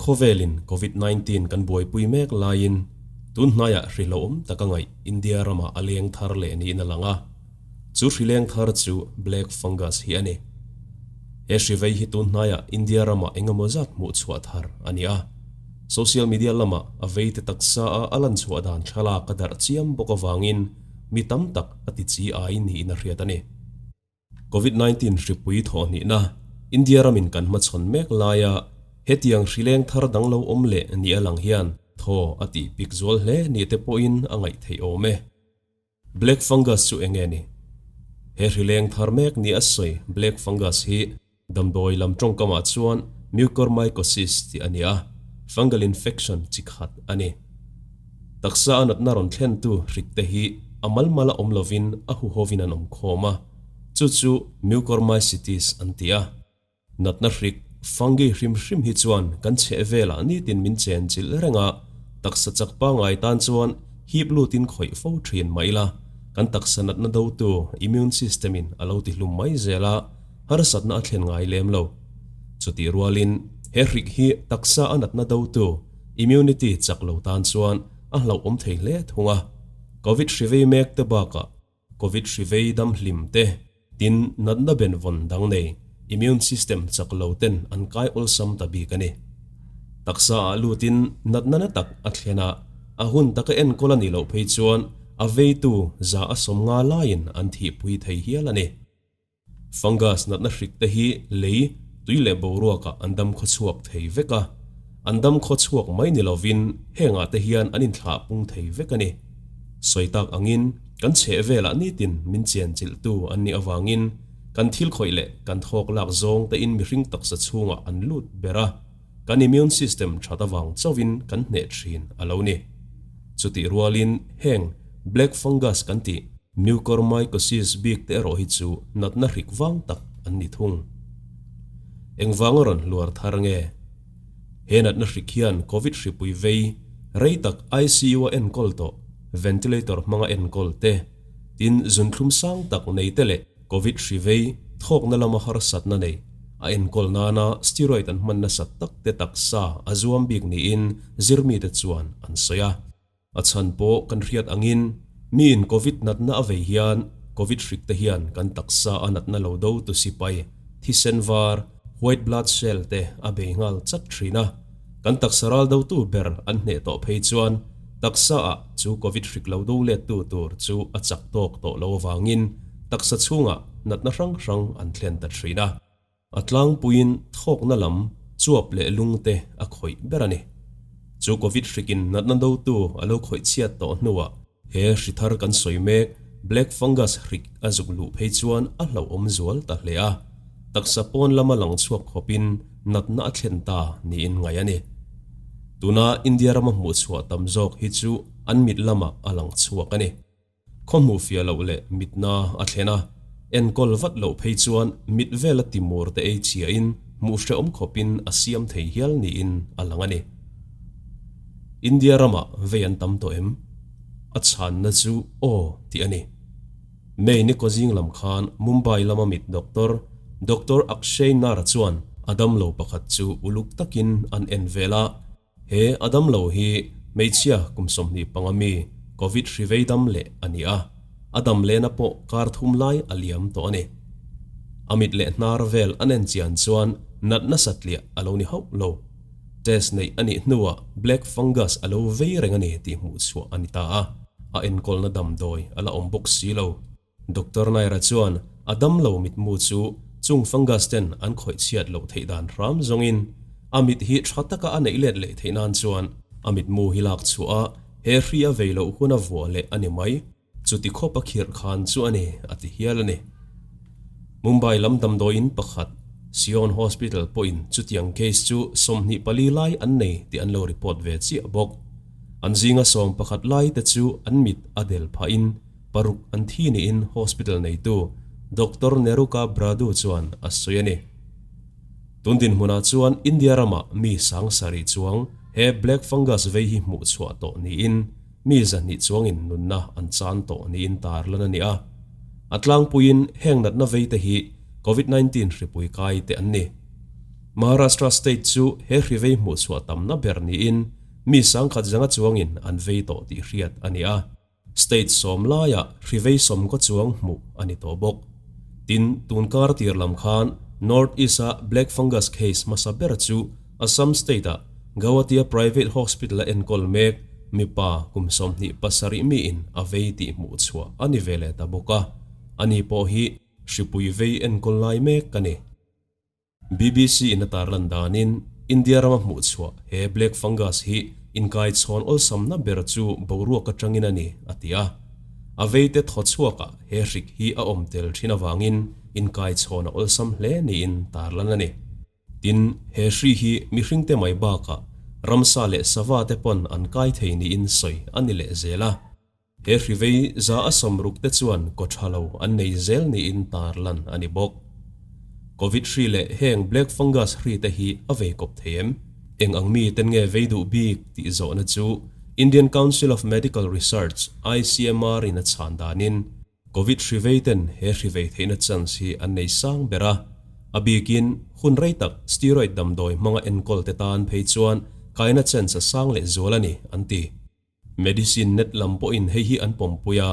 Khawvelin Covid 19 kan buaipui mek laiin tun hnaiah hri hlauhawm taka ngaih India ramah a leng thar leh niin a lang a. Chu hri leng thar chu Black Fungus hi a ni. He hri vei hi tun hnaiah India ramah eng emaw zat hmuh chhuah thar a ni a. Social media lamah a veite taksa a a lan chhuah dan thlalak a darh chiam bawk avangin mi tam tak a ti chi ai niin a hriat a ni. Covid 19 hripui thawhhnihna India ramin kan hmachhawn mek laia hetiang hrileng thar dang lo awm leh ni a lang hian thaw a tih pik zual hle ni te pawhin a ngaih theih awm e. Black fungus chu eng nge ni? He hrileng thar mek ni a sawi black fungus hi damdawi lam tawngkamah chuan mucormycosis tih a ni a, fungal infection chi khat a ni. Taksa a natna rawn thlentu hrik te hi a malmal a awm lovin a huhovin an awm khawm a, chu chu mucormycetes an ti a. Natna hrik, fungi hrim hrim hi chuan kan chheh velah nitin min chen chilh reng a, taksa chak pangngai tan chuan hip lutin khawih fo thin mah ila, kan taksa natna dotu immune system in a lo ti hlum mai zel a, harsatna a thlen ngai lem lo. Chutih rualin he hrik hi taksa a natna dotu immunity chak lo tan chuan a hlauhawm thei hle thung a. Covid hri vei mek te bakah Covid hri vei dam hlim te, tin natna benvawn dang nei immune system chak lo ten an kai awlsam ta bik a ni. Taksa ah lutin natna na tak a thlen a, a hun taka enkawl a nih loh phei chuan a veitu za a 50 laiin an thihpui thei hial a ni. Fungus natna hrik te hi lei, tui leh boruakah an dam khaw chhuak thei vek a. An dam khaw chhuak mai ni lovin hengah te hian an inthlah pung thei vek a ni. Sawi tak angin kan chheh velah nitin min chian chilhtu an nih avangin kan thil khawih leh kan thawk lak zawng tein mihring taksa chhungah an lut ber a, kan immune system that avang chauhin kan hneh thin a lo ni. Chutih rualin heng black fungus kan tih Mucormycosis bik te erawh hi chu natna hrik vang tak an ni thung. Engvang a rawn hluar thar nge? He natna hrik hian Covid hripui vei rei tak ICU a enkawl tawh, ventilator hmanga enkawl te, tin zunthlum sang tak nei te leh Covid hri vei thawkna lama harsatna nei a enkawl nana steroid an hman nasat tak te taksa a zuam bik niin zirmite chuan an sawi a. A chhan pawh kan hriat angin miin Covid natna a vei hian Covid hrik te hian kan taksa a natna lo do tu sipai, thisen var, white blood cell, te a bei nghal chat thin a. Kan taksa ral dotu ber an hneh tawh phei chuan taksa ah chu Covid hrik lo do let tu tur chu a chak tawk tawh lo avangin taksa chhungah natna hrang hrang an thlen ta thin a. A tlangpuiin thawkna lam chuap leh lung te a khawih ber a ni. Chu Covid hrikin natna dotu a lo khawih chhiat tawh hnuah he hri thar kan sawi mek Black Fungus hrik a zuk luh phei chuan a hlauhawm zual ta hle a, taksa pawn lama lang chhuak khawpin natna a thlen ta niin ngaih a ni. Tuna India rama hmuh chhuah tam zawk hi chu an mit lamah a lang chhuak a ni. Khaw hmuh fiah loh leh mitna a thlen a, enkawl vat loh phei chuan mit vela timur te ei chhiahin hmuh hrehawm khawpin a siam thei hial niin a lang a ni. India ramah vei an tam tawh em? A chhanna chu aw tih a ni. May ni kawzing lam khan Mumbai lama mit doctor, Doctor Akshay Nara chuan a damlo pakhat chu uluk takin an en vel a, He a damlo hi hmeichhia kum 25 mi Covid hri vei dam leh a ni a, a dam lehna pawh kar thum lai a liam tawh a ni. A mit leh hnar vel an en chian chuan natna satliah a lo ni hauh lo. Test neih a nih hnuah black fungus a lo vei reng a ni tih hmuh chhuah a ni ta a, a enkawlna damdawi a la awm bawk si lo. Doctor Naira chuan a damlo mitmu chu chung fungus ten an khawih chhiat loh theih dan hram zawngin a mit hi tha taka a neih let leh theih nan chuan a mitmu hi lak chhuah a, he hri a vei loh hun a vuah leh a ni mai. Chuti khawp a khirh khan chu a ni, a ti hial a ni. Mumbai lam damdawiin pakhat, Sion Hospital pawhin chutiang case chu 24 lai an nei tih an lo report ve chiah bawk. An zinga 11 lai te chu an mit a del phahin paruk an thi niin hospital neitu Doctor Neruka Bradu chuan a sawi a ni. Tun dinhmunah chuan India ramah mi 7000 chuang he black fungus vei hi hmuh chhuah tawh niin Mi 200 chuangin nunna an chan tawh niin tarlan a ni a. A tlangpuiin heng natna veite hi Covid 19 hripui kai te an ni. Maharashtra state chu he hri vei hmuhchhuah tamna ber niin mi sangkhat zanga chuangin an vei tawh tih hriat a ni a. State sawm laiah hri vei sawmkaw chuang hmuh a ni tawh bawk. Tin, tun kar tir lam khan North East-a Black Fungus case hmasa ber chu Assam state-a Gauhati-a private hospital-a enkawl mek mipa kum 27 miin a vei tih hmuh chhuah a ni ve leh ta bawk a, ani pawh hi hripui vei enkawl lai mek a ni. BBC in a tarlan danin India rama hmuh chhuah he black fungus hi inkaichhawn awlsamna ber chu boruak atangin a ni, a ti a. A veite thaw chhuakah he hrik hi a awm tel thin avangin inkaichhawn a awlsam hle niin tarlan a ni. Tin, he hri hi mihringte mai bakah ramsa leh sava te pawn an kai thei niin sawi a ni leh zel a. He hri vei za a sawmruk te chuan kaw tha lo an nei zel niin tarlan a ni bawk. Covid hri leh heng black fungus hri te hi a vei kawp thei em? Eng ang mi ten nge vei duh bik tih zawhna chu Indian Council of Medical Research, ICMR, in a chhan danin Covid hri vei ten he hri vei theihna chance hi an nei sang ber a. A bikin hun rei tak steroid damdawi hmanga enkawl te tan phei chuan kaina chance a sang lehzual a ni, an ti. Medicine net lam pawhin hei hi an pawmpui a,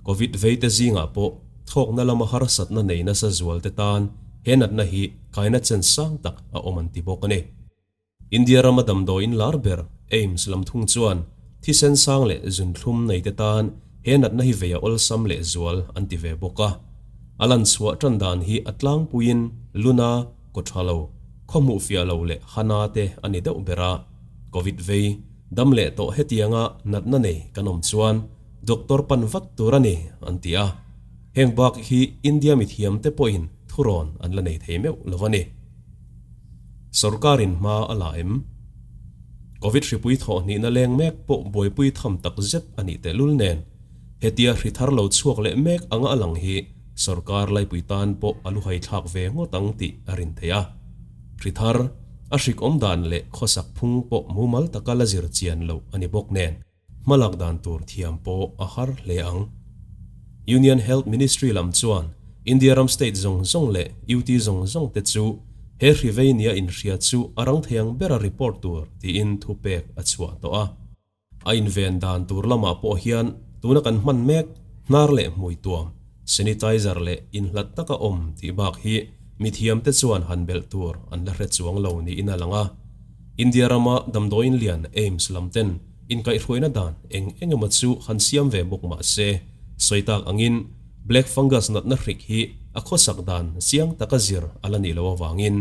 Covid veite zingah pawh thawkna lama harsatna nei nasa zualte tan he natna hi kaina chen sang tak a awm an ti bawk a ni. India rama damdawiin lar ber AIIMS lam thung chuan thisen sang leh zunthlum neite tan he natna hi vei a awlsam leh zual an ti ve bawk a. A lan chhuah tan dan hi a tlangpuiin luna, kaw tha lo, khaw hmuh fiah lo leh hana te a ni deuh ber a. Covid vei Dam leh tawh hetianga natna nei kan awm chuan doctor pan vat tur a ni, an ti a. Heng bak hi India mithiamte pawhin thurawn an la nei thei meuh lo a ni. Sorkarin hma a la em? Covid hripui thawhhnihna leng mek pawh buaipui tham tak zet a nih tehlul nen, hetia hri thar lo chhuak leh mek anga a lang hi sorkar laipui tan pawh a luhai thlak ve ngawt ang tih a rin theih a. Hri thar, a hrik awm dan leh khawsak phung pawh mumal taka la zir chian loh a ni bawk nen, hmalak dan tur thiam pawh a har hle ang. Union Health Ministry lam chuan India ram state zawng zawng leh UT zawng zawng te chu he hri vei nia inhria chu a rang thei ang bera report tur tiin thupek a chhuah tawh a. A inven dan tur lamah pawh hian tuna kan hman mek hnar leh hmui tuam, sanitizer leh inhlat taka awm tih bak hi mithiamte chuan han belh tur an la hre chuang lo niin a lang a. India rama damdawiin lian AIIMS lam ten inkaihhruaina dan eng eng emaw chu han siam ve bawk mah se, sawi tak angin black fungus natna hrik hi a khawsak dan chiang taka zir a la nih loh avangin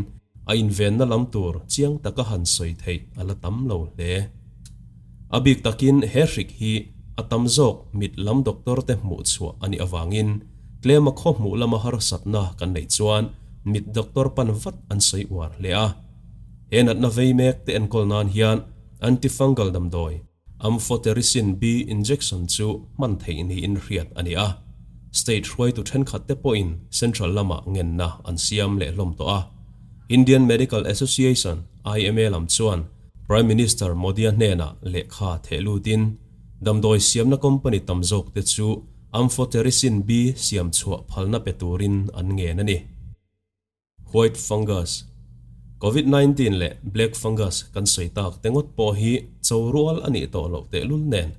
a invenna lam tur chiang taka han sawi theih a la tam lo hle. A bik takin he hrik hi a tam zawk mit lam doctor te hmuh chhuah a nih avangin tlema khaw hmuh lama harsatna kan neih chuan mit doctor pan vat an sawi uar hle a. He natna vei mek te enkawl nan hian antifungal damdawi Amphotericin B injection chu hman theih niin hriat a ni a. State hruaitu thenkhat te pawhin central lamah ngenna an siam leh hlawm tawh a. Indian Medical Association, IMA, lam chuan Prime Minister Modi-a hnenah lehkha theh lutin, damdawi siamna company tam zawkte chu Amphotericin B siam chhuah phalna pe turin an ngen a ni. White fungus, Covid 19 leh black fungus kan sawi tak te ngawt pawh hi cho rual a nih tawh loh tehlul nen,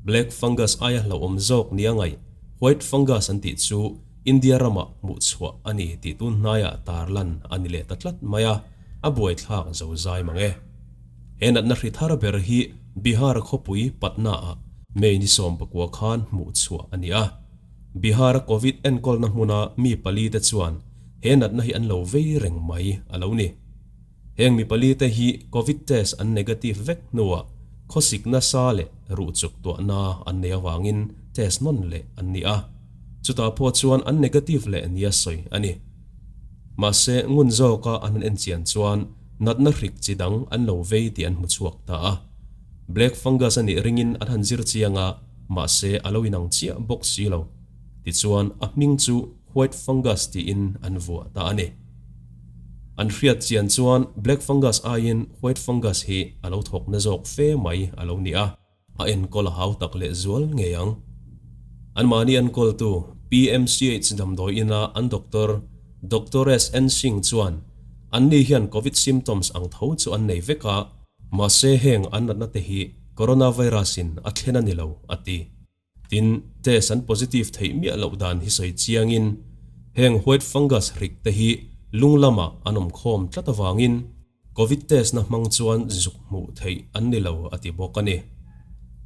black fungus aia hlauhawm zawk nia ngaih white fungus an tih chu India ramah hmuh chhuah a ni tih tun hnaiah tarlan a ni leh ta tlat mai a. A buaithlak zo zai mang e. He natna hri thar ber hi Bihar khawpui Patna-ah May ni 19 khan hmuh chhuah a ni a. Bihar-a Covid enkawlna hmuna mi pali te chuan he natna hi an lo vei reng mai a lo ni. Heng mi pali te hi Covid test an negative vek hnuah khawsik nasa leh ruh chuk tuahna an nei avangin test nawn leh an ni a. Chutah pawh chuan an negative leh nia sawi a ni. Mahse, ngun zawka an han enchian chuan natna hrik chi dang an lo vei tih an hmu chhuak ta a. Black fungus a nih ringin an han zir chiang a, mahse a lo inang chiah bawk si lo. Tichuan, a hming chu white fungus tiin an vuah ta a ni. An hriat chian chuan black fungus aiin white fungus hi a lo thawk na zawk fe mai a lo ni a. A enkawl a hau tak leh zual ngei ang. Anmahni enkawltu PMCH damdawi ina an doctor, Doctor SN Singh chuan Anni hian Covid symptoms ang tho chu an nei vek a, mahse heng an natna te hi coronavirus-in a thlen a ni lo, a ti. Tin, test an positive theih miah loh dan hi sawi chiangin heng white fungus hrik te hi lung lamah an awm khawm tlat avangin Covid test na hmang chuan zuk hmuh theih an ni lo a ti bawk a ni.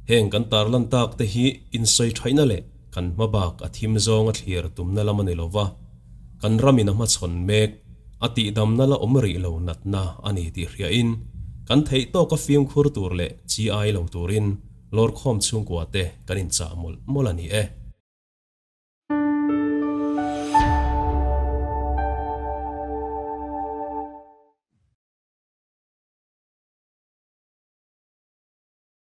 Heng kan tarlan tak te hi insawi thaihna leh kan hmabak a thim zawng a thlir tumna lam a ni lova, kan ramin a hmachhawn mek a tihdamna la awm rih lo natna a ni tih hriain kan theih tawka fimkhur tur leh chi ai lo turin lawrkhawm chhungkua te kan inchah mawlh mawlh a ni e.